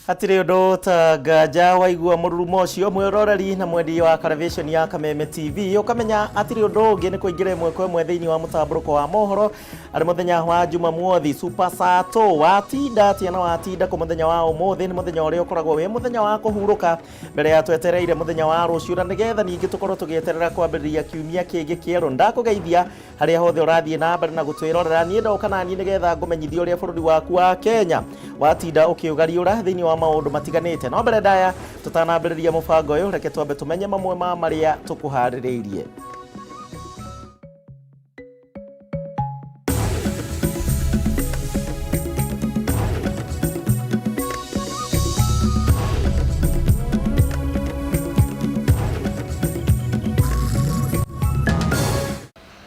Hatirĩ ũndũ ta nganja waigua mũrurumo ũcio mwĩroreri na mwendi wa television ya Kameme TV, ũkamenya hatirĩ ũndũ ũngĩ nĩ kũingĩra ĩmwe kwa ĩmwe thĩinĩ wa mũtambũrũko wa mohoro arĩ mũthenya wa Jumamothi. Super Sato watinda atĩa na watinda kũ mũthenya wa ũmũthĩ? Nĩ mũthenya ũrĩa ũkoragwo wĩ mũthenya wa kũhurũka mbere ya twetereire mũthenya wa rũciũ, na nĩgetha ningĩ tũkorwo tũgĩeterera kwambĩrĩria kiumia kĩngĩ kĩerũ. Ndakũgeithia harĩa hothe ũrathiĩ na mbere na gũtwĩrorera. Niĩ ndoka naniĩ nĩgetha ngũmenyithie ũrĩa bũrũri waku wa Kenya watinda ũkĩũgariũra thĩinĩ wa maũndũ matiganĩte. No mbere ndaya tũtanambĩrĩria mũbango ũyũ, reke twambe tũmenye mamwe ma marĩa tũkũharĩrĩirie.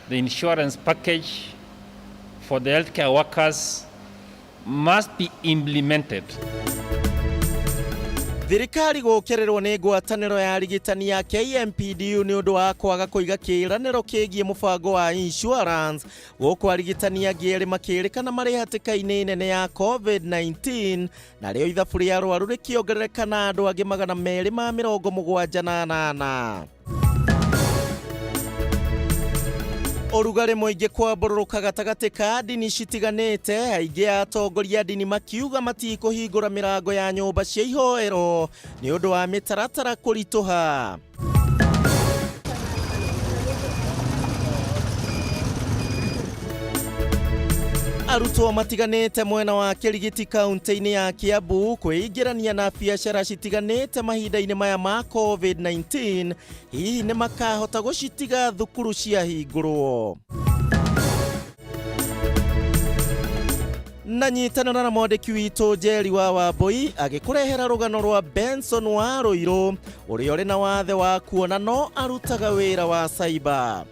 The insurance package for the healthcare workers must be implemented. Thirikari gũkĩrĩrwo nĩ ngwatanĩro ya arigitani ya KMPDU nĩ ũndũ wa kwaga kũiga kĩĩranĩro kĩgiĩ mũbango wa insurance, gũkũ arigitani angĩ erĩ makĩrĩkana marĩ hatĩka-inĩ nene ya COVID-19, narĩo ithabu rĩa arwaru rĩkĩongerereka na andũ angĩ 278. Ũrugarĩ mũingĩ kwambũrũrũka gatagatĩ ka ndini citiganĩte, aingĩ a atongoria a ndini makiuga matikũhingũra mĩrango ya nyũmba cia ihoero nĩ ũndũ wa mĩtaratara kũritũha. Arutwo matiganĩte mwena wa Kĩrigiti kaunti-inĩ ya Kiambu kwĩingĩrania na biacara citiganĩte mahinda-inĩ maya ma COVID-19, hihi nĩ makahota gũcitiga thukuru ciahingũrwo? Na nyitanĩra na mwandĩki witũ Njeri wa Wambui agĩkũrehera rũgano rwa Benson wa Rũirũ ũrĩa ũrĩ na wathe wa kuona no arutaga wĩra wa cyber.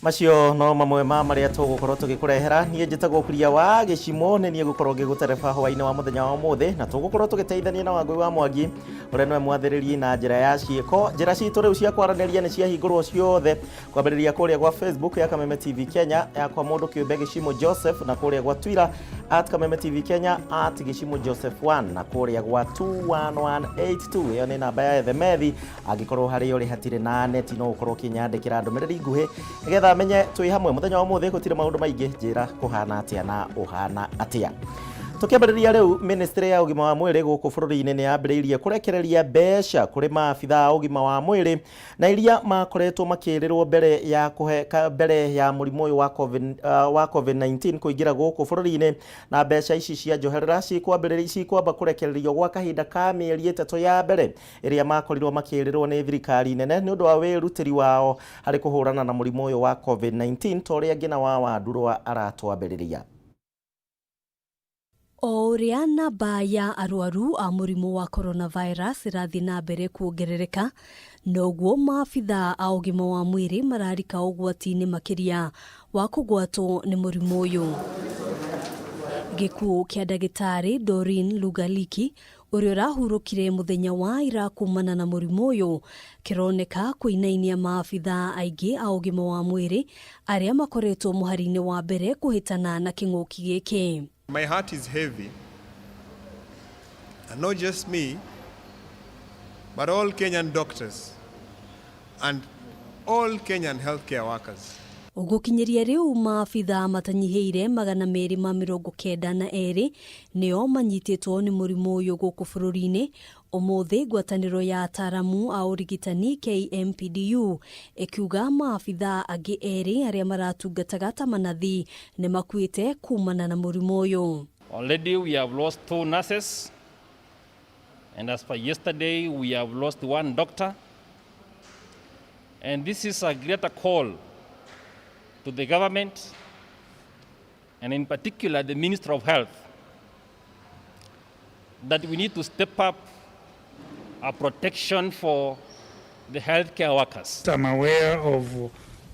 Macio no mamwe ma marĩa tũgũkorwo tũgĩkũrehera. Niĩ njĩtagwo Kuria wa Gĩcimo, nĩ niĩ gũkorwo ngĩgũtereba hwaĩ-inĩ wa mũthenya wa ũmũthĩ, na tũgũkorwo tũgĩteithania na Wangũi wa Mwangi ũrĩa nĩwe mwathĩrĩri na njĩra ya ciĩko. Njĩra citũ rĩu cia kwaranĩria nĩ ciahingũrwo ciothe, kwambĩrĩria kũrĩa gwa Facebook ya Kameme TV Kenya, yakwa mũndũ kĩũmbe Gĩcimo Joseph, na kũrĩa gwa Twitter at Kameme TV Kenya, at Gĩcimo Joseph 1, na kũrĩa gwa 21182, ĩyo nĩ namba ya ethemethi. Angĩkorwo harĩa ũrĩ hatirĩ na neti, no ũkorwo ũkĩnyandĩkĩra ndũmĩrĩri nguhĩ nĩgetha menye twĩ hamwe mũthenya wa ũmũthĩ. Gũtirĩ maũndũ maingĩ, njĩra kũhana atĩa na ũhana atĩa. Tũkĩambĩrĩria rĩu, ministry ya ũgima wa mwĩrĩ gũkũ bũrũri-inĩ nĩ yambĩrĩirie kũrekereria mbeca kũrĩ maabitha a ũgima wa mwĩrĩ na iria makoretwo makĩrĩrwo mbere ya kũhe mbere ya mũrimũ ũyũ wa COVID, wa COVID-19 kũingĩra gũkũ bũrũri-inĩ. Na mbeca ici cia njoherera cikwambĩrĩria cikwamba kũrekererio gwa kahinda ka mĩeri 3 ya mbere ĩrĩa makorirwo makĩrĩrwo nĩ thirikari nene nĩ ũndũ wa wĩrutĩri wao harĩ kũhũrana na mũrimũ ũyũ wa COVID-19, ta ũrĩa Ngina wa Wandurwa aratwambĩrĩria. O ũrĩa namba ya arwaru a mũrimũ wa coronavirus ĩrathiĩ na mbere kuongerereka, noguo maabitha a ũgima wa mwĩrĩ mararika ũgwati-inĩ makĩria wa kũgwatwo nĩ mũrimũ ũyũ. Gĩkuũ kĩa ndagĩtarĩ Doreen Lugaliki ũrĩa ũrahurũkire mũthenya wa ira kumana na mũrimũ ũyũ kĩroneka kũinainia maabitha aingĩ a ũgima wa mwĩrĩ arĩa makoretwo mũhari-inĩ wa mbere kũhĩtana na kĩng'ũki gĩkĩ. My heart is heavy, and not just me, but all Kenyan doctors and all Kenyan healthcare workers. Gũkinyĩria rĩu maabitha matanyihĩire 292 nĩo manyitĩtwo nĩ mũrimũ ũyũ gũkũ bũrũri-inĩ. Ũmũthĩ ngwatanĩro ya ataramu a ũrigitani KMPDU ĩkiuga maabitha angĩ erĩ arĩa maratungataga ta manathi nĩ makuĩte kumana na mũrimũ ũyũ. Already we have lost two nurses, and as per yesterday, we have lost one doctor. And this is a greater call to the government, and in particular the Minister of Health, that we need to step up our protection for the healthcare workers. I'm aware of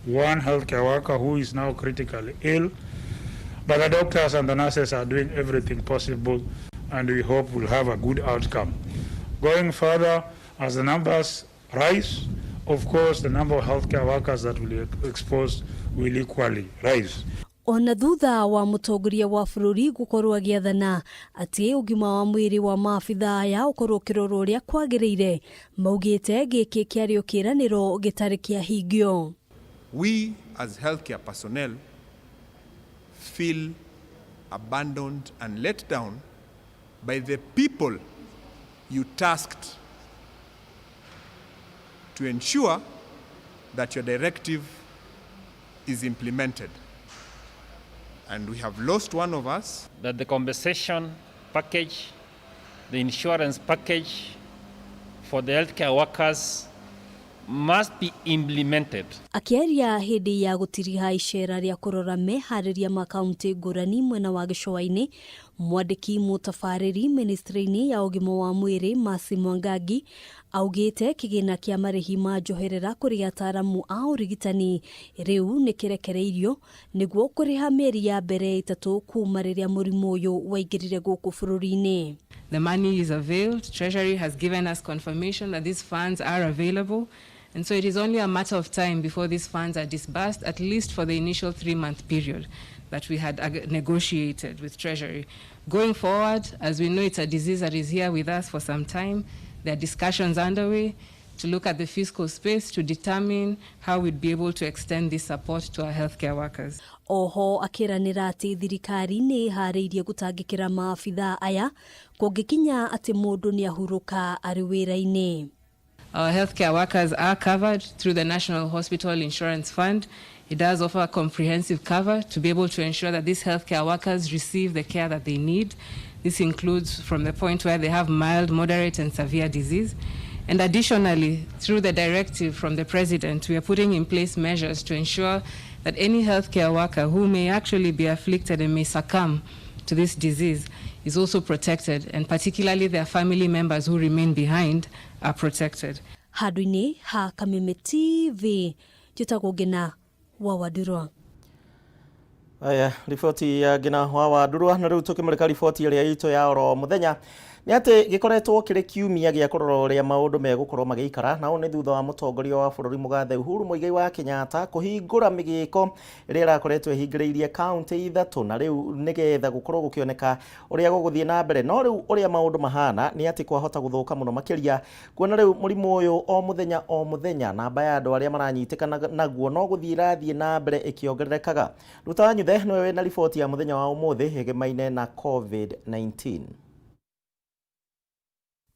one healthcare worker who is now critically ill, but the doctors and the nurses are doing everything possible, and we hope we'll have a good outcome. Going further, as the numbers rise, of course the number of healthcare workers that will be exposed will equally rise. Ona thutha wa mũtongoria wa bũrũri gũkorwo agĩathana atĩ ũgima wa mwĩrĩ wa maabithaa aya ũkorwo ũkĩrorwo ũrĩa kwagĩrĩire, maugĩte gĩkĩ kĩarĩ o kĩĩranĩro gĩtarĩ kĩahingio. We as healthcare personnel feel abandoned and let down by the people you tasked to ensure that your directive is implemented. And we have lost one of us. That the compensation package, the insurance package for the healthcare workers must be implemented. Akĩaria hĩndĩ ya gũtiriha icera rĩa kũrora meharĩria ma kaunti ngũrani mwena wa gĩcũa-inĩ, mwandĩki mũtabarĩri ministry-inĩ ya ũgima wa mwĩrĩ Mercy Mwangangi augĩte kĩgĩna kĩa marĩhi ma njoherera kũrĩ ataramu a ũrigitani rĩu nĩ kĩrekereirio nĩguo kũrĩha mĩeri ya mbere 3 kuma rĩrĩa mũrimũ ũyũ waingĩrire gũkũ bũrũri-inĩ. The money is availed. Treasury has given us confirmation that these funds are available. And so it is only a matter of time before these funds are disbursed, at least for the initial 3-month period that we had negotiated with Treasury. Going forward, as we know, it's a disease that is here with us for some time. There are discussions underway to look at the fiscal space to determine how we'd be able to extend this support to our healthcare workers. Oho akĩranĩra atĩ thirikari nĩ ĩharĩirie gũtangĩkĩra maabithaa aya kũngĩkinya atĩ mũndũ nĩ ahurũka arĩ wĩra-inĩ. Our healthcare workers are covered through the National Hospital Insurance Fund. It does offer a comprehensive cover to be able to ensure that these healthcare workers receive the care that they need. This includes from the point where they have mild, moderate, and severe disease. And additionally, through the directive from the President, we are putting in place measures to ensure that any healthcare worker who may actually be afflicted and may succumb to this disease is also protected, and particularly their family members who remain behind are protected. Handũ-inĩ ha Kameme TV, njĩtagwo Ngina wa Wandurwa. Aya, riboti ya Ngina wa Wandurwa. Na rĩu tũkĩmũrĩka riboti ĩrĩa itũ ya oro mũthenya nĩ atĩ gĩkoretwo kĩrĩ kiumia gĩa kũrora ũrĩa maũndũ megũkorwo magĩikara, na ũũ nĩ thutha wa mũtongoria wa bũrũri mũgathe Uhuru Muigai wa Kenyatta kũhingũra mĩgĩko ĩrĩa ĩrakoretwo ĩhingĩrĩirie kaunti 3 na rĩu nĩgetha gũkorwo gũkĩoneka ũrĩa gũgũthiĩ na mbere. No rĩu ũrĩa maũndũ mahana nĩ atĩ kwahota gũthũka mũno makĩria, kuona rĩu mũrimũ ũyũ o mũthenya o mũthenya namba ya andũ arĩa maranyitĩkana naguo no gũthiĩ ĩrathiĩ na mbere ĩkĩongererekaga. Ruta Wanyuthe nĩwe wĩna riboti ya mũthenya wa ũmũthĩ ĩgemaine na COVID-19.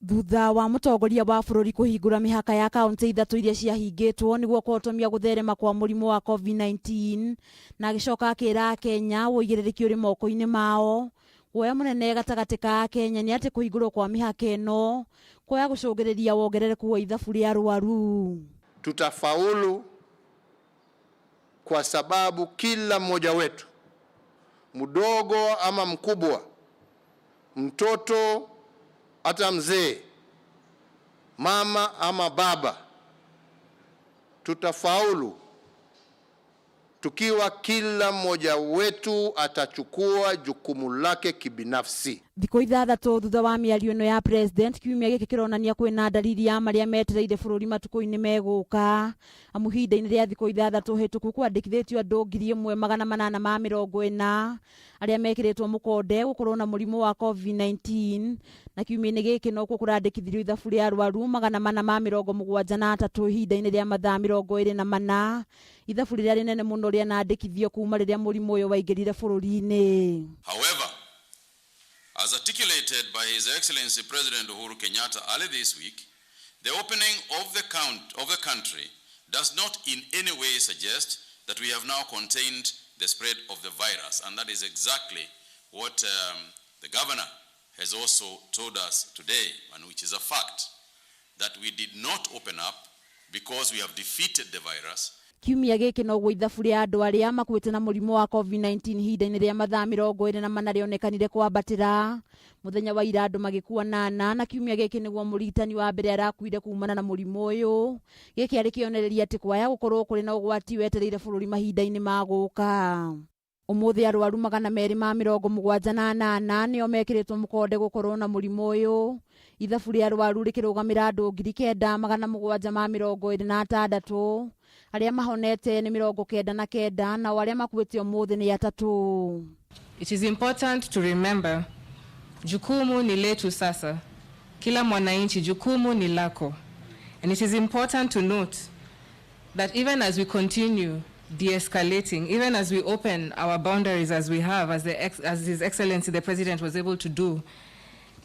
Thutha wa mũtongoria wa bũrũri kũhingũra mĩhaka ya kaunti 3 iria ciahingĩtwo nĩguo kũhotomia gũtherema kwa mũrimũ wa COVID-19, na agĩcoka akĩra Akenya ũigĩrĩrĩki ũrĩ moko-inĩ mao. Guoya mũnene gatagatĩ ka Akenya nĩ atĩ kũhingũrwo kwa mĩhaka ĩno kwaya gũcũngĩrĩria wongerereku wa ithabu rĩa arwaru. Tutafaulu kwa sababu kila mmoja wetu, mdogo ama mkubwa, mtoto hata mzee, mama ama baba, tutafaulu tukiwa kila mmoja wetu atachukua jukumu lake kibinafsi. Thikũ 6 thutha wa mĩario ĩno ya president, kiumia gĩkĩ kĩronania kwĩna dalili ya marĩa metereire bũrũri matukũ-inĩ megũka. Amu ihinda-inĩ rĩa thikũ 6 hĩtũku kwandĩkithĩtio andũ 1840 arĩa mekĩrĩtwo mũkonde gũkorwo na mũrimũ wa COVID-19, na kiumia-inĩ gĩkĩ nokuo kũrandĩkithirio ithabu rĩa arwaru 473 ihinda-inĩ rĩa mathaa 24, ithabu rĩrĩa rĩnene mũno rĩanandĩkithio kuma rĩrĩa mũrimũ ũyũ waingĩrire bũrũri-inĩ. However, as articulated by His Excellency President Uhuru Kenyatta early this week, the opening of the country does not in any way suggest that we have now contained the spread of the virus, and that is exactly what the governor has also told us today, and which is a fact, that we did not open up because we have defeated the virus. Kiumia gĩkĩ noguo ithabu rĩa andũ arĩa makuĩte na mũrimũ wa COVID-19 ihinda-inĩ rĩa mathaa 24 rĩonekanire kwambatĩra. Mũthenya wa ira andũ magĩkua 8, na kiumia gĩkĩ nĩguo mũrigitani wa mbere arakuire kumana na mũrimũ ũyũ. Gĩkĩ arĩ kĩonereria atĩ kwaya gũkorwo kũrĩ na ũgwati wetereire bũrũri mahinda-inĩ ma gũka. Ũmũthĩ arwaru 278 nĩo mekĩrĩtwo mũkonde gũkorwo na mũrimũ ũyũ. Ithabu rĩa arwaru rĩkĩrũgamĩra andũ 9726, arĩa mahonete nĩ 99, nao arĩa makuĩte ũmũthĩ nĩ 3. It is important to remember, jukumu ni letu sasa. Kila mwananchi, jukumu ni lako. And it is important to note that even as we continue de-escalating, even as we open our boundaries as we have, as His Excellency the President was able to do,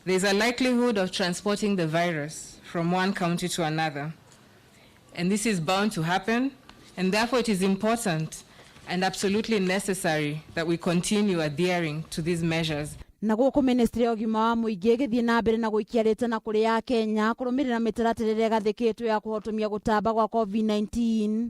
there's a likelihood of transporting the virus from one county to another. And this is bound to happen, and therefore it is important and absolutely necessary that we continue adhering to these measures. Na gũkũ ministry ya ũgima wa mũingĩ ĩgĩthiĩ na mbere na gũikia rĩtana kũrĩ a Kenya kũrũmĩrĩra mĩtaratara ĩrĩa ĩgathĩkĩtwo ya kũhotomia gũtamba gwa COVID-19.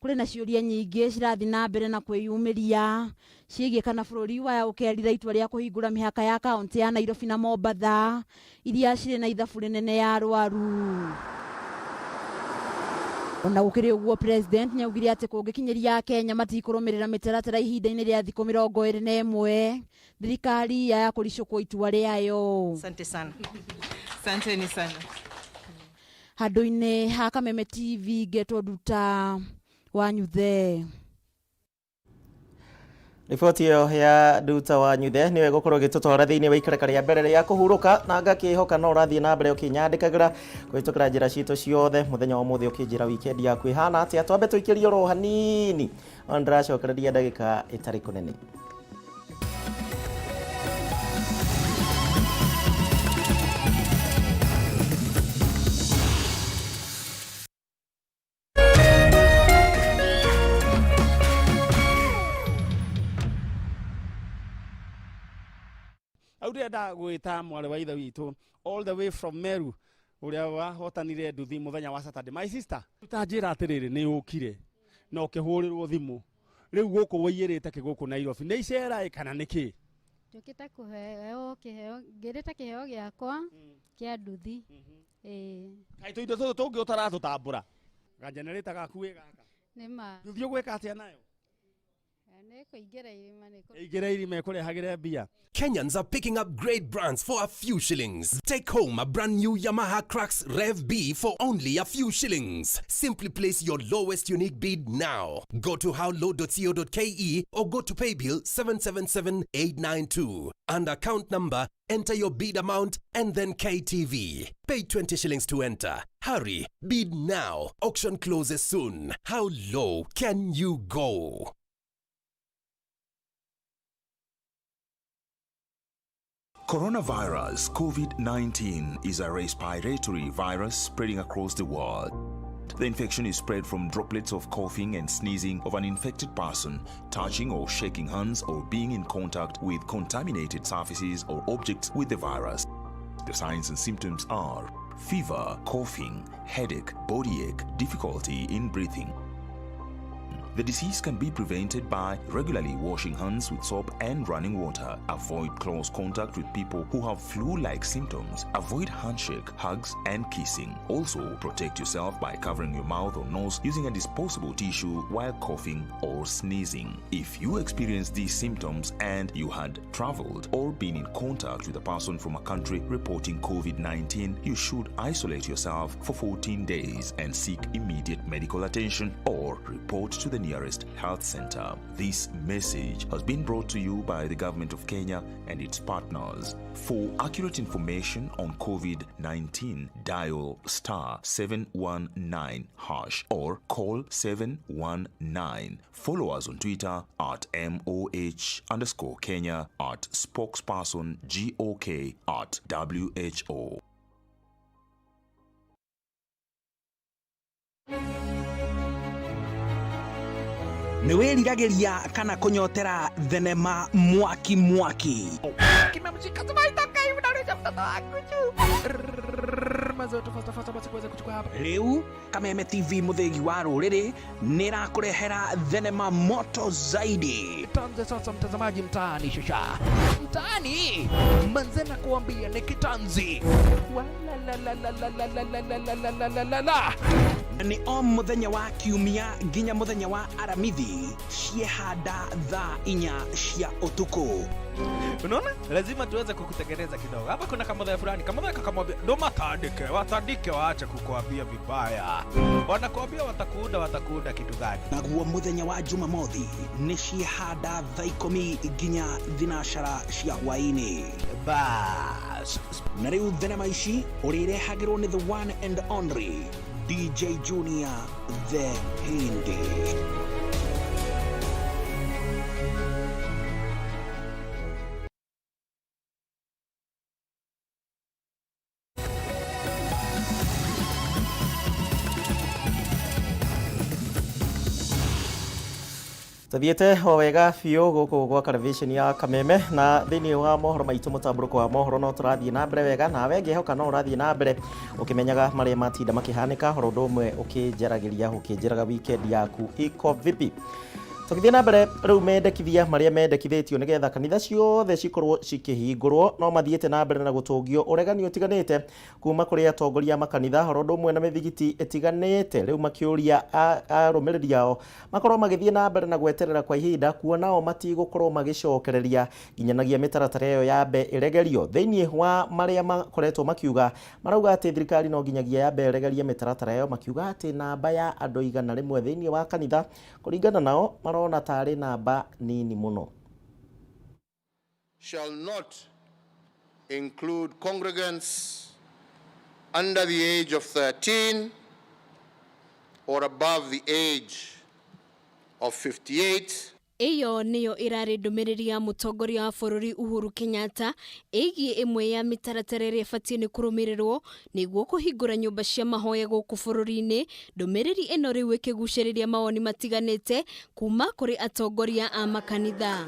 Kũrĩ na ciũria nyingĩ cirathiĩ na mbere na kwĩyumĩria ciĩgiĩ kana bũrũri waya ũkerira itua rĩa kũhingũra mĩhaka ya kaũntĩ ya Nairobi na Mombatha iria cirĩ na ithabu rĩnene ya arwaru. Ona gũkĩrĩ ũguo, president nĩaugire atĩ kũngĩkinyĩria Kenya matikũrũmĩrĩra mĩtaratara ihinda-inĩ rĩa thikũ 21, thirikari yaya kũricũkwo itua rĩayo. Asante sana. Asanteni sana. Handũ-inĩ ha Kameme TV ngetwo Nduta wa Nyuthe. Riboti ĩyo ya Nduta wa Nyuthe nĩyo ĩgũkorwo ĩgĩtũtwara thĩinĩ wa ikereka rĩa mbere rĩa kũhurũka, na ngakĩhoka no ũrathiĩ na mbere ũkĩnyandĩkagĩra kũhĩtũkĩra njĩra citũ ciothe mũthenya wa ũmũthĩ, ũkĩnjĩra weekend yaku ĩhana atĩa. Twambe tũikĩrie oro hanini, ona ndĩracokereria ndagĩka ĩtarĩ kũnene. Au ndĩrenda gwĩta mwarĩ wa ithe witũ all the way from Meru, ũrĩa wahotanire nduthi mũthenya wa Saturday. My sister, ta njĩra atĩrĩrĩ, nĩ ũkire na ũkĩhũrĩrwo thimũ, rĩu gũkũ wũiyĩrĩte kĩ gũkũ Nairobi? Nĩ icera ĩ kana nĩ kĩ? Njũkĩte kũheo kĩheo, ngĩrĩte kĩheo gĩakwa kĩa nduthi. Ĩĩ. Kaĩ tũindo tũtũ tũngĩ ũtaratũtambũra? Gajenereta gaku wĩ gaka. Nĩ ma. Nduthi ũgwĩka atĩa nayo? Nĩ kũingĩra irima nĩ kũ- Ĩingĩre irima ĩkũrehagĩre mbia. Kenyans are picking up great brands for a few shillings. Take home a brand new Yamaha Crux Rev B for only a few shillings. Simply place your lowest unique bid now. Go to howlow.co.ke or go to paybill 777892. And account number, enter your bid amount and then KTV. Pay 20 shillings to enter. Hurry, bid now. Auction closes soon. How low can you go? Coronavirus COVID-19 is a respiratory virus spreading across the world. The infection is spread from droplets of coughing and sneezing of an infected person, touching or shaking hands, or being in contact with contaminated surfaces or objects with the virus. The signs and symptoms are fever, coughing, headache, body ache, difficulty in breathing. The disease can be prevented by regularly washing hands with soap and running water. Avoid close contact with people who have flu-like symptoms. Avoid handshake, hugs, and kissing. Also, protect yourself by covering your mouth or nose using a disposable tissue while coughing or sneezing. If you experience these symptoms and you had traveled or been in contact with a person from a country reporting COVID-19, you should isolate yourself for 14 days and seek immediate medical attention or report to the nearest health center. This message has been brought to you by the government of Kenya and its partners. For accurate information on COVID-19, dial *719# or call 719. Follow us on Twitter at MOH_Kenya, at spokesperson GOK, at WHO. Nĩ wĩriragĩria kana kũnyotera thenema mwaki mwaki? Rĩu Kameme TV, mũthĩgi wa rũrĩrĩ, nĩ ĩrakũrehera thenema moto zaidi. Tuanze sasa mtazamaji, mtaani shusha mtaani manze, na kuambia ni kitanzi Walalalalalalalalalalalala. Nĩ o mũthenya wa Kiumia nginya mũthenya wa Aramithi ciehanda thaa 4 cia ũtukũ. Unaona, lazima tuweze kukutengeneza kidogo. Hapa kuna kamodhe fulani, kamodhe kakamwambia ndo matandike, watandike, waache kukuambia vibaya. Wanakuambia watakuunda, watakuunda kitu gani? Naguo muthenya wa Jumamothi nĩ ciehanda thaa ikũmi nginya thinacara cia hwaĩ-inĩ. Bas, na rĩu thenema ici ũrĩrehagĩrwo nĩ the one and only DJ Junior the Hindi. Tuthiĩte o wega biũ gũkũ gwa kareviceni ya Kameme na thĩinĩ wa mohoro maitũ mũtambũrũko wa mohoro no tũrathiĩ na mbere wega nawe ngĩhoka no ũrathiĩ na mbere ũkĩmenyaga marĩa matinda makĩhanĩka oro ũndũ ũmwe ũkĩnjaragĩria ũkĩnjĩraga weekend yaku iko vipi. Tũgĩthiĩ na mbere rĩu mendekithia marĩa mendekithĩtio nĩgetha kanitha ciothe cikorwo cikĩhingũrwo no mathiĩte na mbere na gũtũngio ũregani ũtiganĩte kuma kũrĩ atongoria a makanitha oro ũndũ ũmwe na mĩthigiti ĩtiganĩte rĩu makĩũria arũmĩrĩri ao makorwo magĩthiĩ na mbere na gweterera kwa ihinda kuona o matigũkorwo magĩcokereria nginyanagia mĩtaratara ĩyo yambe ĩregerio. Thĩinĩ wa marĩa makoretwo makiuga marauga atĩ thirikari no nginyagia yambe ĩregerie mĩtaratara ĩyo makiuga atĩ namba ya andũ 100 thĩinĩ wa kanitha kũringana nao marona tarĩ namba nini mũno. Shall not include congregants under the age of 13 or above the age of 58. Ĩyo nĩyo ĩrarĩ ndũmĩrĩri ya mũtongoria wa bũrũri Uhuru Kenyatta ĩgiĩ ĩmwe ya mĩtaratara ĩrĩa ĩbatiĩ nĩ kũrũmĩrĩrwo nĩguo kũhingũra nyũmba cia mahoya gũkũ bũrũri-inĩ. Ndũmĩrĩri ĩno rĩu ĩkĩgucĩrĩria mawoni matiganĩte kuma kũrĩ atongoria a makanitha.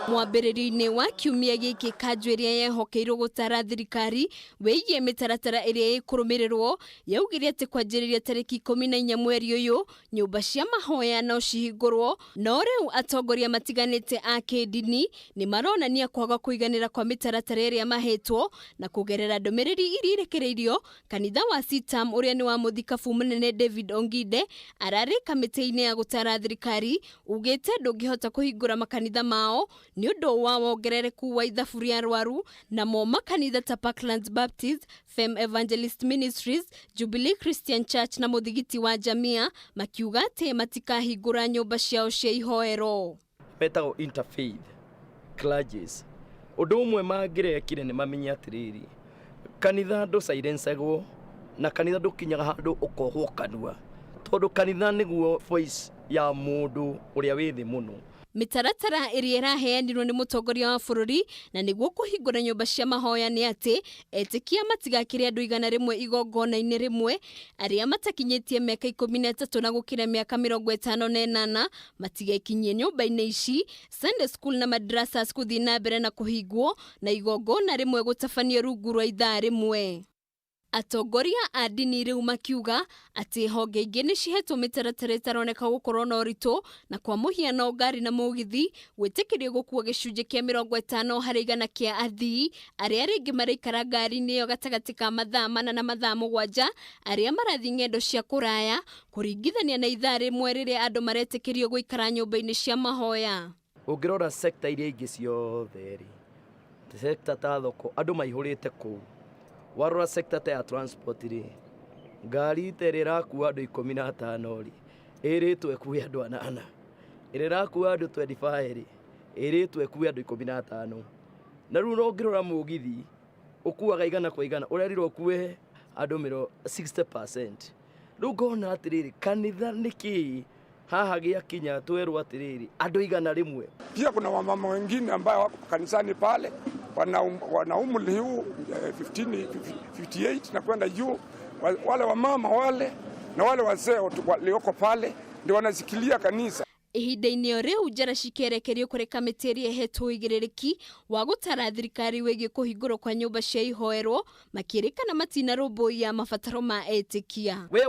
Mwambĩrĩrio-inĩ wa kiumia gĩkĩ kanjũ ĩrĩa yehokeirwo gũtara thirikari wĩgiĩ mĩtaratara ĩrĩa ĩkũrũmĩrĩrwo yaugire atĩ kwanjĩrĩria tarĩki 14 mweri ũyũ nyũmba cia mahoya no cihingũrwo, no rĩu atongoria matiganĩte a kĩndini nĩ maronania kwaga kũiganĩra kwa mĩtaratara ĩrĩa mahetwo na kũgerera ndũmĩrĩri iria irekereirio kanitha wa CITAM ũrĩa nĩ wa mũthikabu mũnene David Ongide ararĩ kamĩtĩ-inĩ ya gũtara thirikari ugĩte ndũngĩhota kũhingũra makanitha mao nĩ ũndũ wa wongerereku wa ithabu rĩa arwaru, namo makanitha ta Parklands Baptist, Fem Evangelist Ministries, Jubilee Christian Church na mũthigiti wa Jamia makiuga atĩ matikahingũra nyũmba ciao cia ihoero. Metagwo interfaith clergies. Ũndũ ũmwe mangĩrekire nĩ mamenye atĩrĩrĩ, kanitha ndũcairencagwo na kanitha ndũkinyaga handũ ũkohwo kanua, tondũ kanitha nĩguo voice ya mũndũ ũrĩa wĩ thĩ mũno. Mĩtaratara ĩrĩa ĩraheanirwo nĩ mũtongoria wa bũrũri na nĩguo kũhingũra nyũmba cia mahoya nĩ atĩ etĩkia matigakĩre andũ 100 igongona-inĩ rĩmwe, arĩa matakinyĩtie mĩaka 13 na gũkĩra mĩaka 58 matigekinyie nyũmba-inĩ ici, Sunday school na madrasas gũthiĩ na mbere na kũhingwo na igongona rĩmwe gũtabanio rungu rwa ithaa rĩmwe. Atongoria a ndini rĩu makiuga atĩ honge ingĩ nĩ cihetwo mĩtaratara ĩtaroneka gũkorwo na ũritũ, na kwa mũhiano ngari na mũgithi gwĩtĩkĩrio gũkua gĩcunjĩ kĩa 50 harĩ igana kĩa athii arĩa rĩngĩ maraikara ngari-inĩ ĩyo gatagatĩ ka mathaa 4 na mathaa 7 arĩa marathiĩ ng'endo cia kũraya kũringithania na ithaa rĩmwe rĩrĩa andũ maretĩkĩrio gũikara nyũmba-inĩ cia mahoya. Ũngĩrora sector iria ingĩ ciothe rĩ, sector ta thoko andũ maihũrĩte kũu. Warora sector ta ya transport rĩ, ngari ta ĩrĩa ĩrakua andũ 15 rĩ, ĩrĩtwo ĩkue andũ 8, ĩrĩa ĩrakua andũ 25 rĩ, ĩrĩtwo ĩkue andũ 15. Na rĩu no ũngĩrora mũgithi ũkuaga 100 kwa 100, ũrerirwo ũkue andũ 60%. Rĩu ngona atĩrĩrĩ, kanitha nĩ kĩĩ haha gĩakinya twerwo atĩrĩrĩ andũ 100. Pia kuna wamama wengine ambao wako kanisani pale wana umri huu 15, 58 na kwenda juu, wale wamama wale na wale wazee walioko pale ndio wanashikilia kanisa. Ihinda-inĩ o rĩu njara cikerekerio kũrĩ kamĩtĩ ĩrĩa ĩhetwo ũigĩrĩrĩki wa gũtara thirikari wĩgiĩ kũhingũrwo kwa nyũmba cia ihoerwo makĩrĩkana matinarũmbũiya mabataro ma etĩkia. We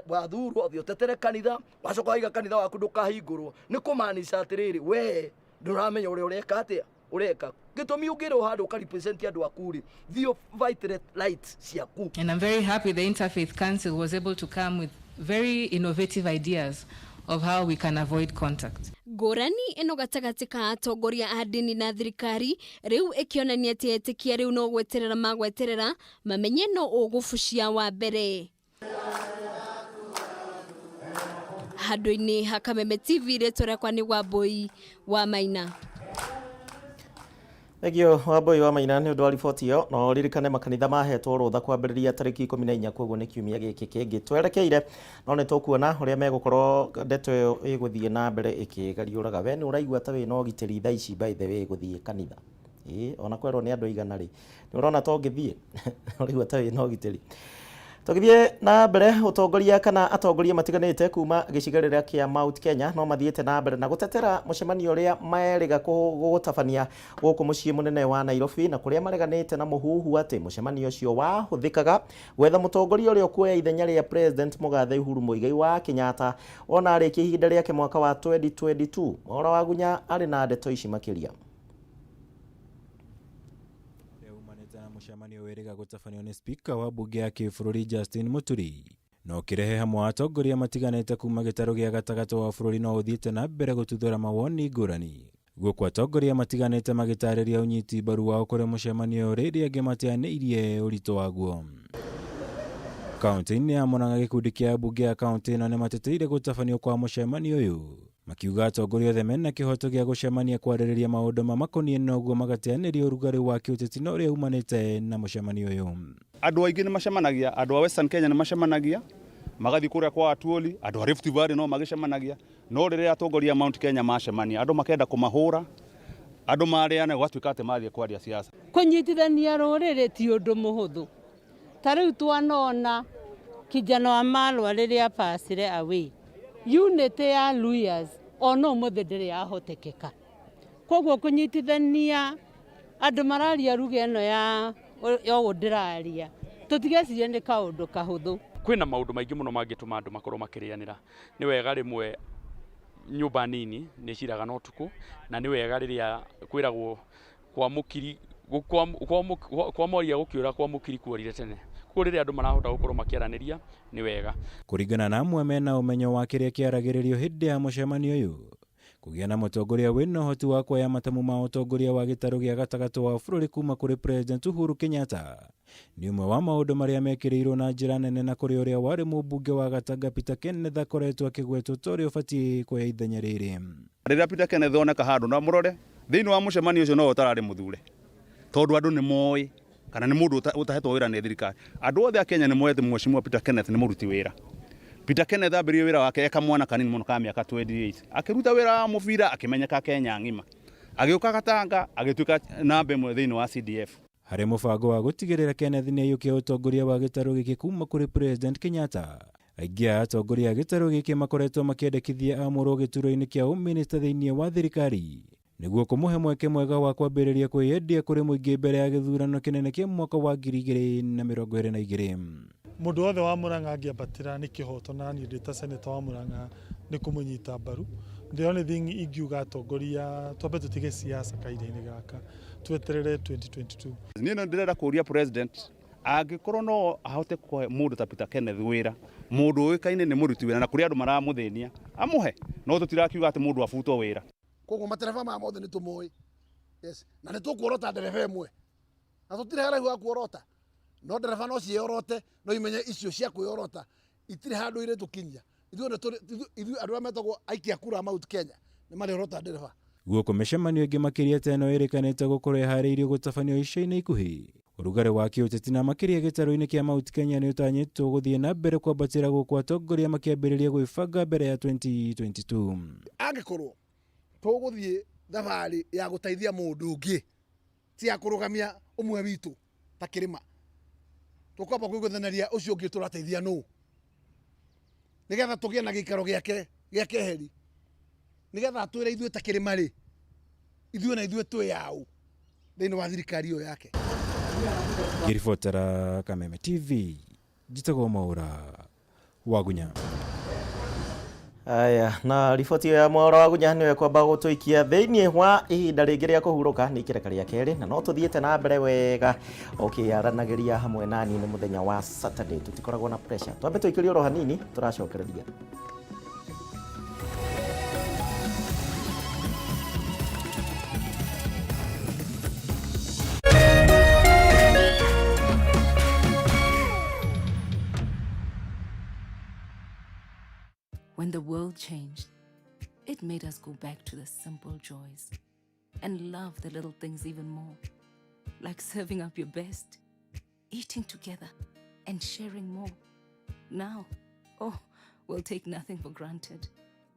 wathurwo ũthiĩ ũtetere kanitha wacoka waiga kanitha waku ndũkahingũrwo nĩ kũmaanisha atĩrĩrĩ we ndũramenya ũrĩa ũreka atĩa ũreka gĩtũmi ũngĩrwo handũ ũka represent andũ aku rĩ thiĩ fight rights ciaku. And I'm very happy the Interfaith Council was able to come with very innovative ideas of how we can avoid contact. Ngũrani ĩno gatagatĩ ka atongoria a ndini na thirikari rĩu ĩkĩonania atĩ etĩkia rĩu no gweterera magweterera mamenye no ũgũbucia wa mbere. Handũ-inĩ ha Kameme TV rĩtwa rĩakwa nĩ Wambui wa Maina. Thengio Wambui wa Maina nĩ ũndũ wa riboti ĩyo. No ririkane makanitha mahetwo rũtha kwambĩrĩria tarĩki 14, koguo nĩ kiumia gĩkĩ kĩngĩ twerekeire, no nĩ tũkuona ũrĩa megũkorwo ndeto ĩyo ĩgũthiĩ na mbere ĩkĩgariũraga. We nĩ ũraigua ta wĩna ũgitĩri thaa ici by the way gũthiĩ kanitha? Ĩĩ, ona kwerwo nĩ andũ aigana rĩ, nĩ ũrona ta ũngĩthiĩ? Ũraigua ta wĩna ũgitĩri? Tũgĩthiĩ na mbere, ũtongoria kana atongoria matiganĩte kuma gĩcigĩrĩra kĩa Mount Kenya no mathiĩte na mbere na gũtetera mũcemanio ũrĩa merĩga gũtabania gũkũ mũciĩ mũnene wa Nairobi, na kũrĩa mareganĩte na mũhuhu atĩ mũcemanio ũcio wahũthĩkaga gwetha mũtongoria ũrĩa ũkuoya ithenya rĩa President Mũgathe Uhuru Muigai wa Kenyatta ona arĩkia ihinda rĩake mwaka wa 2022. Mwaura wa Gunya arĩ na ndeto ici makĩria. Umanĩte na mũcemanio wĩrĩga gũtabanio nĩ spika wa mbunge ya kĩbũrũri Justin Muturi na ũkĩrehe hamwe atongoria matiganĩte kuma gĩtarũ gĩa gatagatĩ wa bũrũri no ũthiĩte na mbere gũtuthũra mawoni ngũrani, gũkũ atongoria matiganĩte magĩtarĩria ũnyiti mbaru wao kũrĩ mũcemanio rĩrĩa angĩ mateanĩirie ũritũ waguo. Kaunti-inĩ ya Murang'a, gĩkundi kĩa mbunge ya kaunti ĩno nĩ mateteire gũtabanio kwa mũcemanio ũyũ, makiuga atongoria othe mena kĩhoto gĩa gũcemania kwarĩrĩria maũndũ mamakoniĩ, noguo magateanĩria ũrugarĩ wa kĩũteti na ũrĩa umanĩte na mũcemanio ũyũ. Andũ aingĩ nĩ macemanagia, andũ a Western Kenya nĩ macemanagia, magathiĩ kũrĩa kwa Atuoli, andũ a Rift Valley no magĩcemanagia, no rĩrĩa atongoria a Mount Kenya macemania, andũ makenda kũmahũra, andũ marĩane, gũgatuĩka atĩ mathiĩ kwaria siasa. Kũnyitithania rũrĩrĩ ti ũndũ mũhũthũ. Ta rĩu twanona kijana wa Marwa rĩrĩa passire away, unity ya Luyas ona ũmũthĩ ndĩrĩ yahotekeka. Koguo kũnyitithania andũ mararia ruga ĩno ya ũũ ndĩraria, tũtigecirie nĩ kaũndũ kahũthũ. Kwĩna maũndũ maingĩ mũno mangĩtũma andũ makorwo makĩrĩanĩra. Nĩ wega rĩmwe nyũmba nini nĩ ciraga na ũtukũ, na nĩ wega rĩrĩa kwĩragwo kwa mũkiri kwa mwaria gũkĩũra kwa mũkiri kuorire tene. Koguo rĩrĩa andũ marahota gũkorwo makĩaranĩria nĩ wega. Kũringana na amwe mena ũmenyo wa kĩrĩa kĩaragĩrĩrio hĩndĩ ya mũcemanio ũyũ, kũgĩa na mũtongoria wĩna ũhoti wa kuoya matamu ma ũtongoria wa gĩtarũ gĩa gatagatĩ wa bũrũri kuma kũrĩ President Uhuru Kenyatta nĩ ũmwe wa maũndũ marĩa mekĩrĩirwo na njĩra nene, na kũrĩ ũrĩa warĩ mũmbunge wa Gatanga Peter Kenneth akoretwo akĩgwetwo ta ũrĩa ũbatiĩ kuoya ithenya rĩrĩ. Rĩrĩa Peter Kenneth oneka handũ na mũrore thĩinĩ wa mũcemanio ũcio no ũtararĩ mũthure, tondũ andũ nĩ moĩ kana nĩ mũndũ ũtahetwo wĩra nĩ thirikari. Andũ othe a Kenya nĩ moĩ atĩ Mheshimiwa Peter Kenneth nĩ mũruti wĩra. Peter Kenneth ambĩrĩirie wĩra wake e kamwana kanini mũno ka mĩaka 28, akĩruta wĩra wa mũbira akĩmenyeka Kenya ng'ima, agĩũka Gatanga agĩtuĩka namba ĩmwe thĩinĩ wa CDF. Harĩ mũbango wa gũtigĩrĩra Kenneth nĩ aiyũkia ũtongoria wa gĩtarũ gĩkĩ kuma kũrĩ President Kenyatta, aingĩ a atongoria a gĩtarũ gĩkĩ makoretwo makĩendekithia amũrwo gĩturwa-inĩ kĩa ũminista thĩinĩ wa thirikari nĩguo kũmũhe mweke mwega wa kwambĩrĩria kwĩyendia kũrĩ mũingĩ mbere ya gĩthurano kĩnene kĩa mwaka wa 2022. Mũndũ wothe wa Murang'a angĩambatĩra nĩ kĩhoto, na niĩ ndĩ ta senator wa Murang'a nĩ kũmũnyita mbaru. The only thing ingiuga atongoria twambe tũtige siasa kahinda-inĩ gaka, tweterere 2022. Niĩ no ndĩrenda kũria president angĩkorwo no ahote kũhe mũndũ ta Peter Kenneth wĩra, mũndũ ũĩkaine nĩ mũruti wĩra na kũrĩ andũ maramũthĩnia, amũhe, no tũtirakiuga atĩ mũndũ abutwo wĩra. Koguo matereba maya mothe nĩ tũmoĩ, yes, na nĩ tũkuorota ndereba ĩmwe na tũtirĩ haraihu wa kuorota, no ndereba no ciĩyorote, no imenye icio cia kwĩyorota itirĩ handũ irĩtũkinyia. Ithuĩ andũ arĩa metagwo aikia kura a Mount Kenya nĩ marĩorota ndereba. Gũkũ mĩcemanio ĩngĩ makĩria ta ĩno ĩrĩkanĩte gũkorwo ĩharĩirio gũtabanio ica-inĩ ikuhĩ, ũrugarĩ wa kĩũteti na makĩria gĩtarũ-inĩ kĩa Mount Kenya nĩ ũtanyĩtwo gũthiĩ na mbere kwambatĩra gũkũ atongoria makĩambĩrĩria gwĩbanga mbere ya 2022. Angĩkorwo tũgũthiĩ thabarĩ ya gũteithia mũndũ ũngĩ, ti ya kũrũgamia ũmwe witũ ta kĩrĩma, tũkwamba kũiguithanaria ũcio ũngĩ tũrateithia nũ, nĩgetha tũgĩe na gĩikaro gĩake gĩa keheri, nĩgetha atwĩre ithuĩ ta kĩrĩma rĩ, ithuĩ na ithuĩ twĩ yaũ thĩinĩ wa thirikari ĩyo yake. Ngĩribotera Kameme TV, njĩtagwo Mwaura Wagunya. Aya, na riboti ya Mwaura Wagunya nĩwe kwamba gũtũikia thĩinĩ wa ihinda rĩngĩ rĩa kũhurũka, nĩ ikereka rĩa kerĩ, na no tũthiĩte na mbere wega ũkĩaranagĩria hamwe nani nĩ mũthenya wa Saturday, tũtikoragwo na pressure. Twambe tũikĩrie oro hanini tũracokereria. world changed, it made us go back to the simple joys and love the little things even more, like serving up your best, eating together, and sharing more. Now, oh, we'll take nothing for granted.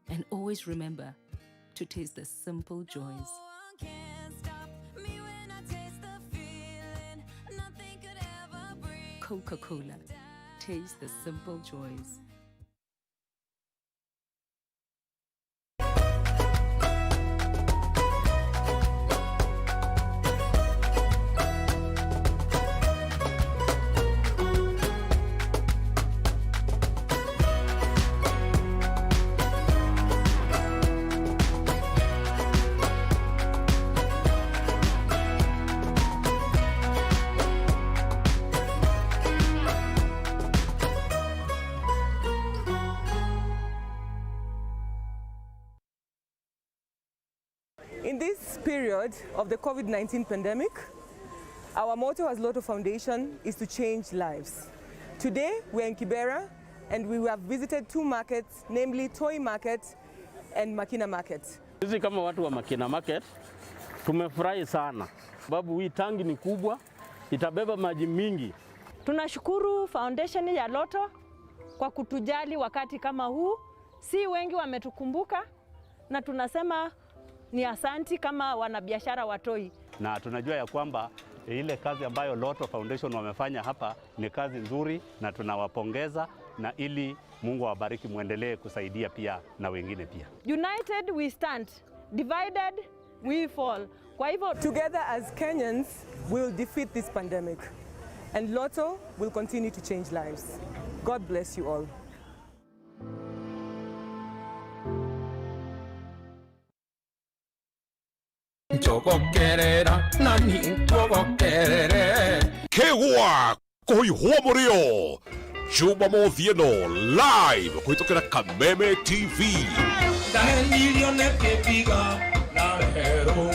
And always remember to taste the simple joys. Coca Cola. Taste the simple joys. In this period of the COVID-19 pandemic, our motto as Lotto Foundation is to change lives. Today, we're in Kibera and we have visited two markets, namely Toi Market and Makina Market. Sisi kama watu wa Makina Market tumefurahi sana sababu hii tangi ni kubwa, itabeba maji mingi. Tunashukuru foundation ya Lotto kwa kutujali wakati kama huu. Si wengi wametukumbuka na tunasema ni asanti kama wanabiashara wa Toi. Na tunajua ya kwamba ile kazi ambayo Lotto Foundation wamefanya hapa ni kazi nzuri na tunawapongeza, na ili Mungu awabariki, muendelee kusaidia pia na wengine pia. United we stand, divided we fall. Kwa hivyo together as Kenyans we will defeat this pandemic and Lotto will continue to change lives. God bless you all. Njogokerera nani nkugokerere Kegwa kũihwo mũrĩo Jumamothi ĩno live kũhĩtũkĩra Kameme TV. Ndahenirio nĩ kĩbiga na werũ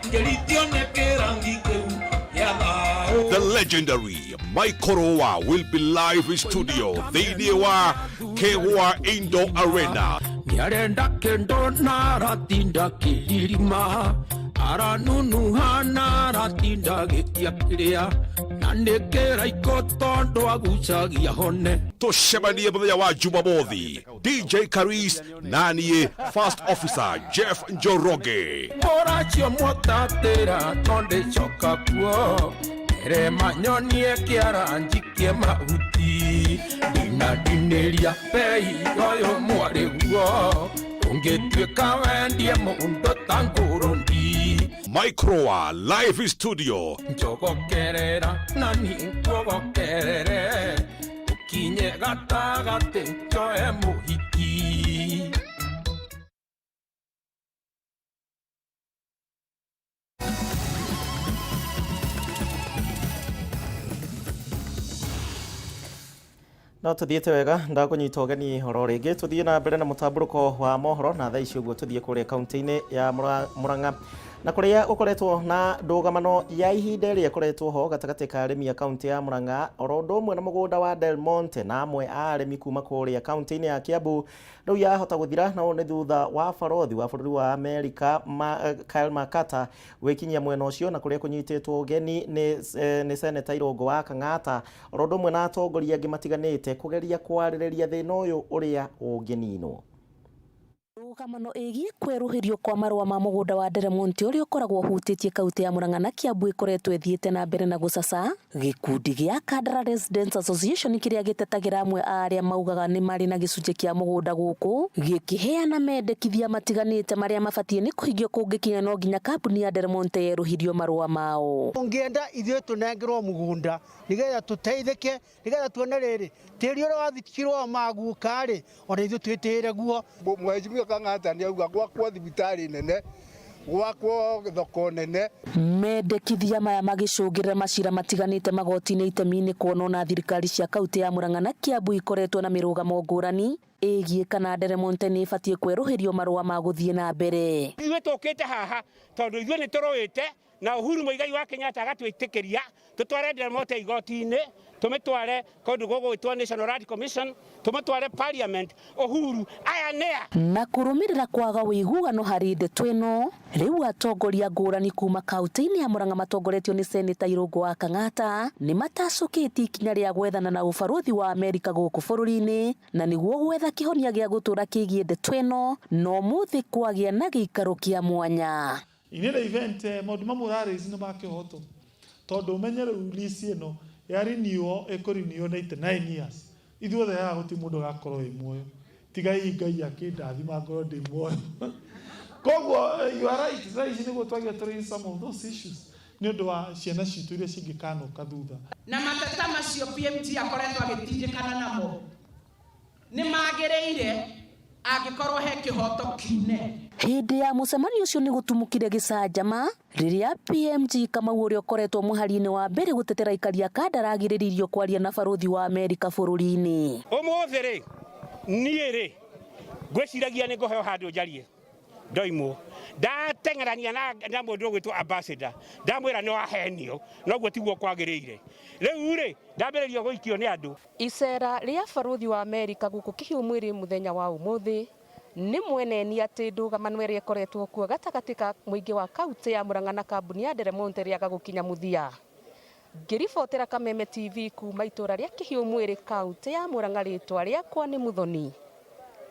ngeritio nĩ kĩrangi kĩu gĩa thaũ. The legendary Michael Roa will be live in studio thĩinĩ wa Kegwa Indoor Arena. Nĩarenda kĩndũ na aratinda kĩririma aranunuha na aratinda gĩtia kĩrĩa na nĩ kĩraikũ tondũ agucagia hone. Tũcemanie mũthenya wa Jumamothi, DJ Karis na niĩ First Officer Jeff Njoroge. Mũracio mũtatĩra tondũ icoka kuo ere manyonie kĩara njikie mahuti ndinadinĩria bei ũyũ mwarĩ guo ũngĩtuĩka wendie mũndũ ta ngũrũndi. Microa live in studio. Njogokerera nani nkugokerere ũkinye gatagatĩ njoe mũhiki. No tuthiĩte wega ndakũnyita ũgeni oro rĩngĩ tuthiĩ na mbere na mũtambũrũko wa mohoro na thaa ici ũguo tuthiĩ kũrĩa kaunti-inĩ ya Murang'a na kũrĩa gũkoretwo na ndũgamano ya ihinda ĩrĩa ĩkoretwo ho gatagatĩ ka arĩmi a kaunti ya Murang'a oro ũndũ ũmwe na mũgũnda wa Del Monte na amwe a arĩmi kuma kũrĩa kaunti-inĩ ya Kiambu rĩu yahota gũthira na ũũ nĩ thutha wa barothi wa bũrũri wa Amerika Kyle Makata gwĩkinyia mwena ũcio na kũrĩa kũnyitĩtwo ũgeni nĩ seneta Irũngũ wa Kang'ata oro ũndũ ũmwe na atongoria angĩ matiganĩte kũgeria kwarĩrĩria thĩna ũyũ ũrĩa ũngĩninwo. Rũgamano ĩgiĩ kwerũhĩrio kwa marũa ma mũgũnda wa Del Monte ũrĩa ũkoragwo ũhutĩtie kaunti ya Murang'a na Kiambu ĩkoretwo ĩthiĩte na mbere na gũcaca. Gĩkundi gĩa Kandara Residents Association kĩrĩa gĩtetagĩra amwe a arĩa maugaga nĩ marĩ na gĩcunjĩ kĩa mũgũnda gũkũ gĩkĩheana mendekithia matiganĩte marĩa mabatiĩ nĩ kũhingio kũngĩkinya no nginya kambuni ya Del Monte yerũhirio marũa mao. Ũngĩenda ithuĩ tũnengerwo mũgũnda nĩgetha tũteithĩke nĩgetha tuone rĩrĩ tĩri ũrĩa wathikirwo maguka rĩ ona ithuĩ twĩtĩĩre guo. Mheshimiwa Kang'ata nĩ auga gwakwo thibitarĩ nene gwakwo thoko nene. Mendekithia maya magĩcũngĩrĩra macira matiganĩte magoti-inĩ itemi-inĩ kuonwo na thirikari cia kaunti ya Murang'a na Kiambu ikoretwo na mĩrũgamo ngũrani ĩgiĩ kana Del Monte nĩ ĩbatiĩ kwerũhĩrio marũa ma gũthiĩ na mbere. Ithuĩ tũkĩte haha tondũ ithuĩ nĩ tũrũĩte Na Uhuru Muigai wa Kenyatta agatwĩtĩkĩria tũtware Del Monte igoti-inĩ, tũmĩtware kũndũ gũgwĩtwo National Land Commission, tũmĩtware Parliament. Uhuru aya nĩa Na kũrũmĩrĩra kwaga ũiguano harĩ ndeto ĩno, rĩu atongoria ngũrani kuma kaunti-inĩ ya Murang'a matongoretio nĩ Seneta Irũngũ wa Kang'ata nĩ matacũkĩtie ikinya rĩa gwethana na ũbarũthi wa Amerika gũkũ bũrũri-inĩ na nĩguo gwetha kĩhonia gĩa gũtũũra kĩgiĩ ndeto ĩno, na ũmũthĩ kwagĩa na gĩikaro kĩa mwanya. In any event, maũndũ mamwe ũraraise nĩ ma kĩhoto, tondũ ũmenye rĩu lease ĩno ya renewal ĩkũ-renew 99 years. Ithuothe haha gũtirĩ mũndũ ũgakorwo wĩ muoyo, tiga hihi Ngai akĩndathima ngorwo ndĩ muoyo. Koguo you are right, thaa ici nĩguo twagĩrĩire tũ raise some of those issues nĩ ũndũ wa ciana citũ iria cingĩkanoka thutha. Na mateta macio PMG akoretwo agĩtindĩkana namo nĩ magĩrĩire angĩkorwo he kĩhoto kiune. Hĩndĩ ya mũcemanio ũcio nĩ gũtumũkire gĩcanjama rĩrĩa PMG Kamau, ũrĩa ũkoretwo mũhari-inĩ wa mbere gũtetera aikari a Kandara, agirĩrĩirio kwaria na barũthi wa Amerika bũrũri-inĩ. Ũmũthĩ rĩ, niĩ rĩ, ngwĩciragia nĩ ngũheo handũ njarie, ndoimwo ndateng'erania na mũndũ ũgwĩtwo ambassador, ndamwĩra nĩ wahenio, noguo tiguo kwagĩrĩire. Rĩu rĩ, ndambĩrĩrio gũikio nĩ andũ. Icera rĩa barũthi wa Amerika gũkũ Kĩhiũ Mwĩrĩ mũthenya wa ũmũthĩ nĩ mweneni atĩ ndũgamano ĩrĩa ĩkoretwo kuo gatagatĩ ka mũingĩ wa kaunti ya Murang'a na kambuni ya Del Monte rĩaga gũkinya mũthia. Ngĩribotera Kameme TV kuma itũra rĩa Kĩhiũ Mwĩrĩ, kaunti ya Murang'a, rĩtwa rĩakwa nĩ Muthoni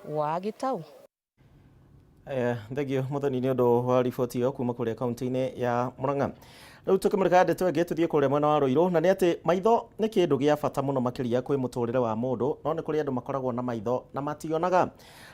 wa Gĩtau. Thengio Muthoni nĩ ũndũ wa riboti ĩyo kuma kũrĩa kaunti-inĩ ya Murang'a. Rĩu tũkĩmũrĩka ndeto ĩngĩ, tũthiĩ kũrĩa mwena wa Ruiru, na nĩ atĩ maitho nĩ kĩndũ gĩa bata mũno makĩria kwĩ mũtũrĩre wa mũndũ, no nĩ kũrĩ andũ makoragwo na maitho na mationaga.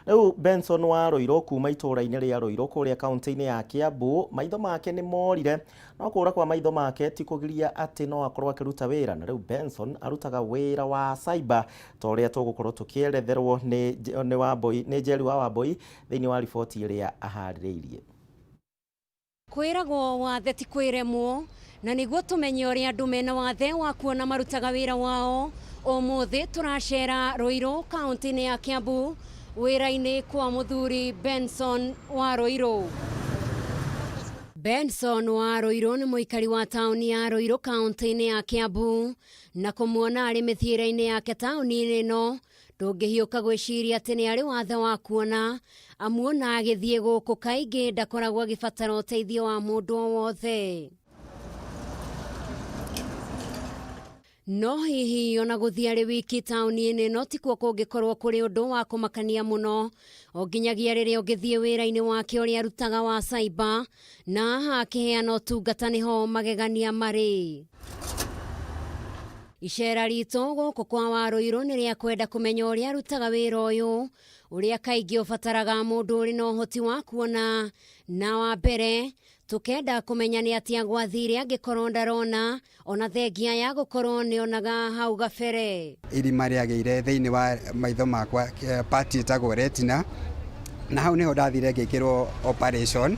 Rĩu Benson wa Ruiru kuma itũũra-inĩ rĩa Ruiru kũrĩa kaunti-inĩ ya Kiambu, maitho make nĩ morire, no kũra kwa maitho make ti kũgiria atĩ no akorwo akĩruta wĩra. Na rĩu Benson arutaga wĩra wa cyber ta ũrĩa tũgũkorwo tũkĩeretherwo nĩ Wambui, nĩ Njeri wa Wambui, thĩinĩ wa riboti ĩrĩa aharĩrĩirie. Kwĩragwo wathe ti kwĩremwo, na nĩguo tũmenye ũrĩa andũ mena wathe wa kuona marutaga wĩra wao, ũmũthĩ tũracera Ruiru, kaunti-inĩ ya Kiambu, wĩra-inĩ kwa mũthuri Benson wa Ruiru. Benson wa Ruiru nĩ mũikari wa taũni ya Ruiru, kaunti-inĩ ya Kiambu, na kũmuona arĩ mĩthiĩre-inĩ yake taũni-inĩ ĩno, ndũngĩhiũka gwĩciria atĩ nĩ arĩ wathe wa kuona, amuona agĩthiĩ gũkũ kaingĩ ndakoragwo agĩbatara ũteithio wa mũndũ o wothe. No hihi ona gũthiĩ arĩ wiki taũni-inĩ ĩno tikuo kũngĩkorwo kũrĩ ũndũ wa kũmakania mũno, o nginyagia rĩrĩa ũngĩthiĩ wĩra-inĩ wake ũrĩa arutaga wa cyber, na haha akĩheana ũtungata nĩho magegania marĩ. Icera ritũ gũkũ kwa Warũirũ nĩ rĩa kwenda kũmenya ũrĩa arutaga wĩra ũyũ, ũrĩa kaingĩ ũbataraga mũndũ ũrĩ na ũhoti wa kuona, na wa mbere tũkenda kũmenya nĩ atĩa gwathire angĩkorwo ndarona, ona thengia ya gũkorwo nĩonaga hau gabere. Irima rĩagĩire thĩinĩ wa maitho makwa, part ĩtagwo retina, na hau nĩho ndathire ngĩkĩrwo operation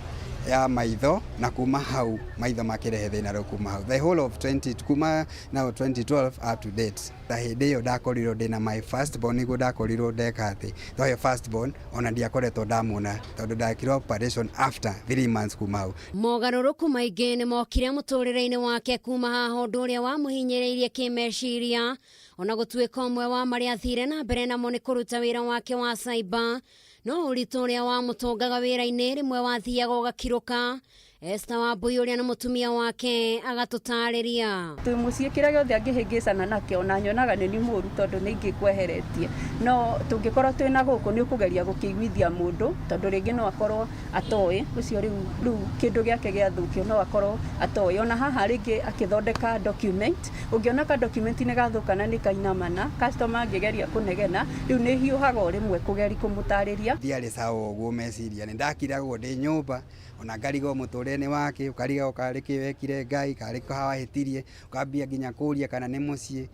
ya maitho, na kuma hau maitho makĩrehe thĩna. Rĩu kuma hau the whole of 20, kuma now 2012 up to date, ta hĩndĩ ĩyo ndakorirwo ndĩna my first born, nĩguo ndakorirwo ndeka atĩ thohe first born, ona ndiakoretwo ndamuona tondũ ndekirwo operation after 3 months kuma hau. Mogarũrũku maingĩ nĩ mokire mũtũrĩre-inĩ wake kuma haha, ũndũ ũrĩa wamũhinyĩrĩirie kĩmeciria, ona gũtuĩka ũmwe wa marĩa athire na mbere namo nĩ kũruta wĩra wake wa cyber, no ũritũ ũrĩa wamũtongaga wĩra-inĩ rĩmwe wathiaga ũgakirũka. Esther Wambui, ũrĩa nĩ mũtumia wake, agatũtarĩria. Twĩ mũciĩ, kĩrĩa gĩothe angĩhĩngĩcana nakĩo, ona nyonaga nĩ nĩ mũru tondũ nĩ ingĩkweheretie, no tũngĩkorwo twĩna gũkũ nĩ ũkũgeria gũkĩiguithia mũndũ, tondũ rĩngĩ no akorwo atoĩ ũcio rĩu kĩndũ gĩake gĩathũkio, no akorwo atoĩ. Ona haha rĩngĩ akĩthondeka document, ũngĩona ka document nĩ gathũka na nĩ kainamana, customer angĩgeria kũnegena, rĩu nĩ hiũhaga o rĩmwe kũgeri kũmũtarĩria. Ndiarĩ sawa ũguo meciria, nĩ ndakiragwo ndĩ nyũmba, ona ngarigwo mũtũrĩre-inĩ wake, ũkarigwo karĩ kĩ wekire Ngai, karĩ kũ wahĩtirie, ũkambia nginya kũria kana nĩ mũciĩ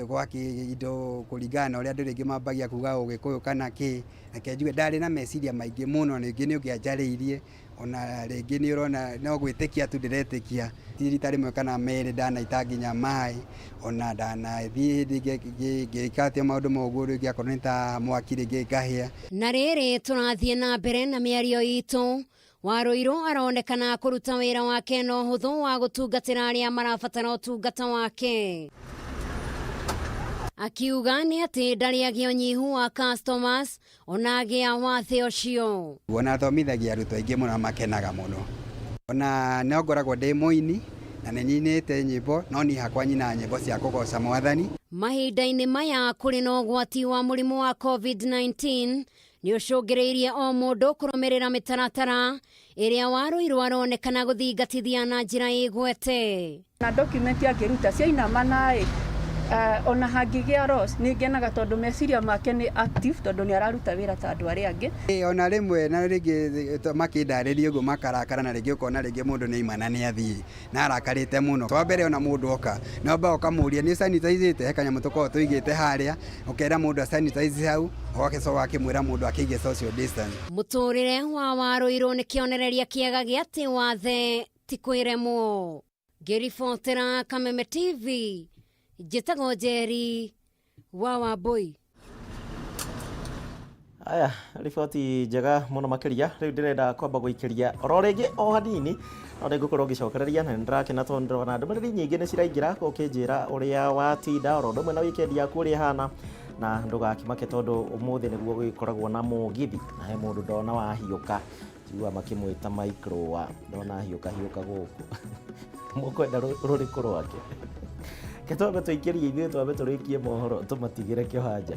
gwake indo, kũringana na ũrĩa andũ rĩngĩ mambagia kuga ũgĩkũyũ kana kĩ. Reke njuge ndarĩ na meciria maingĩ mũno, rĩngĩ nĩ ũngĩanjarĩirie, ona rĩngĩ nĩ ũrona no gwĩtĩkia tu ndĩretĩkia. Ti rita rĩmwe kana merĩ ndanaita nginya maĩ, ona ndanathiĩ hĩndĩ ngĩka atĩa maũndũ ma ũguo, rĩngĩ akorwo nĩ ta mwaki rĩngĩ ngahĩa. Na rĩrĩ tũrathiĩ na mbere na mĩario itũ. Waruiru aronekana kũruta wĩra wake na ũhũthũ wa gũtungatĩra arĩa marabatara ũtungata wake. Akiuga nĩ atĩ ndarĩ agĩa ũnyihu wa customers ona agĩa wathe ũcio. Ona thomithagia arutwo aingĩ mũno makenaga mũno. Ona no ngoragwo ndĩ mũini na nĩ nyinĩte nyĩmbo no niĩ hakwa nyinaga nyĩmbo cia kũgoca Mwathani. Mahinda-inĩ maya kũrĩ na ũgwati wa mũrimũ wa COVID-19 nĩ ũcũngĩrĩirie o mũndũ kũrũmĩrĩra mĩtaratara ĩrĩa Waruiru aronekana gũthingatithia na njĩra ĩgwete. Na document angĩruta ciainama naĩ ona hangĩgĩa loss nĩ ngenaga tondũ meciria make nĩ active tondũ nĩ araruta wĩra ta andũ arĩa angĩ. Ona rĩmwe na rĩngĩ makĩndarĩria ũguo makarakara na rĩngĩ ũkona rĩngĩ mũndũ nĩ aima na nĩ athiĩ na arakarĩte mũno. Wa mbere ona mũndũ oka no amba ũkamũria nĩ sanitize-ĩte, he kanyamũ tũkoragwo tũigĩte harĩa ũkera mũndũ asanitize hau ũgacoka ũgakĩmwĩra mũndũ akĩige social distance. Mũtũrĩre wa Waruiru nĩ kĩonereria kĩega gĩa atĩ wathe ti kwĩremwo. Ngĩribotera Kameme TV njĩtagwo Njeri wa Wambui. Aya, riboti njega mũno makĩria. Rĩu ndĩrenda kwamba gũikĩria oro rĩngĩ o hanini no nĩngũkorwo ngĩcokereria na nĩndĩrakena tondũ ndĩrona ndũmĩrĩri nyingĩ nĩ ciraingĩra ũkĩnjĩra ũrĩa watinda oro ũndũ ũmwe na weekend yaku ũrĩa ĩhana na ndũgakĩmake tondũ ũmũthĩ nĩguo gũgĩkoragwo na mũgithi na he mũndũ ndona wahiũka njiguaga makĩmwĩta microwa ndona hiũka hiũka gũkũ mũkwenda rũrĩkũ rwake. Ke twambe tũikĩrie ithuĩ twambe tũrĩkie mohoro tũmatigĩre kĩwanja.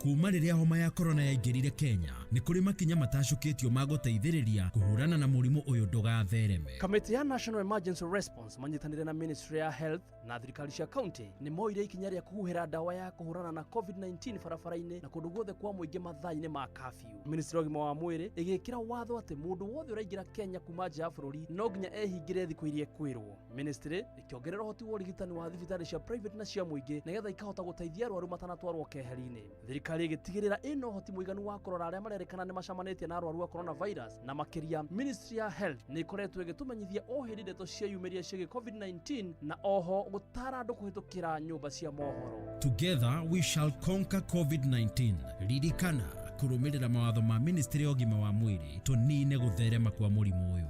Kuma rĩrĩa homa ya korona yaingĩrire Kenya, nĩ kũrĩ makinya matacũkĩtio ma gũteithĩrĩria kũhũrana na mũrimũ ũyũ ndũgathereme. Kamĩtĩ ya National Emergency Response manyitanĩire na Ministry ya Health na thirikari cia county nĩ moire ikinya rĩa kũhuhĩra ndawa ya kũhũrana na COVID-19 barabara-inĩ na kũndũ guothe kwa mũingĩ mathaa-inĩ ma curfew. Ministry ya ũgima wa mwĩrĩ ĩgĩkĩra watho atĩ mũndũ wothe ũraingĩra Kenya kuma nja ya bũrũri no nginya ehingĩre thikũ iria ekwĩrwo. Ministry ĩkĩongerera ũhoti wa ũrigitani wa thibitarĩ cia private na cia mũingĩ nĩgetha ikahota gũteithia arwaru matanatwarwo keheri-inĩ. Thirikari ĩgĩtigĩrĩra ĩna ũhoti mũiganu wa kũrora arĩa marerĩkana nĩ macamanĩtie na arwaru a coronavirus na makĩria Ministry ya Health nĩ ĩkoretwo ĩgĩtũmenyithia o hĩndĩ ndeto cieyumĩria ciĩgiĩ COVID-19 na oho gũtara andũ kũhĩtũkĩra nyũmba cia mohoro. Together we shall conquer COVID-19. Ririkana kũrũmĩrĩra mawatho ma Ministry ya ũgima wa mwĩrĩ tũnine gũtherema kwa mũrimũ ũyũ.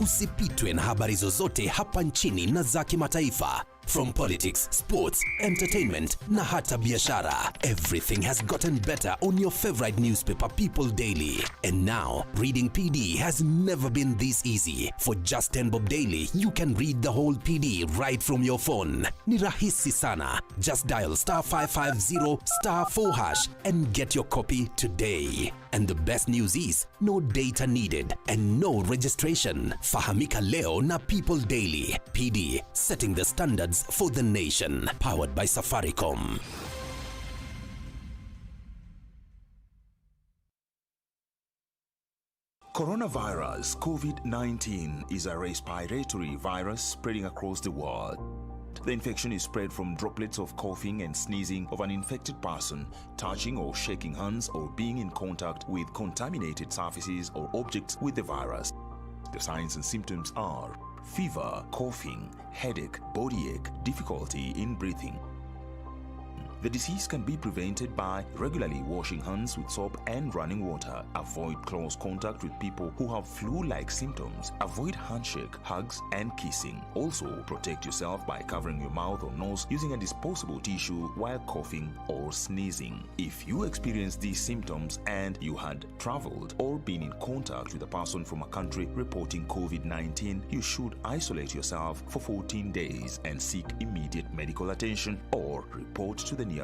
Usipitwe na habari zozote hapa nchini na za kimataifa. From politics, sports, entertainment na hata biashara. Everything has gotten better on your favorite newspaper, People Daily. And now, reading PD has never been this easy. For just 10 bob daily, you can read the whole PD right from your phone. Ni rahisi sana. Just dial star 550 star 4 hash and get your copy today. And the best news is, no data needed and no registration. Fahamika leo na People Daily. PD, setting the standards for the nation. Powered by Safaricom. Coronavirus COVID-19 is a respiratory virus spreading across the world. The infection is spread from droplets of coughing and sneezing of an infected person, touching or shaking hands, or being in contact with contaminated surfaces or objects with the virus. The signs and symptoms are fever, coughing, headache, body ache, difficulty in breathing. The disease can be prevented by regularly washing hands with soap and running water. Avoid close contact with people who have flu-like symptoms. Avoid handshake, hugs, and kissing. Also, protect yourself by covering your mouth or nose using a disposable tissue while coughing or sneezing. If you experience these symptoms and you had traveled or been in contact with a person from a country reporting COVID-19, you should isolate yourself for 14 days and seek immediate medical attention or report to the nearest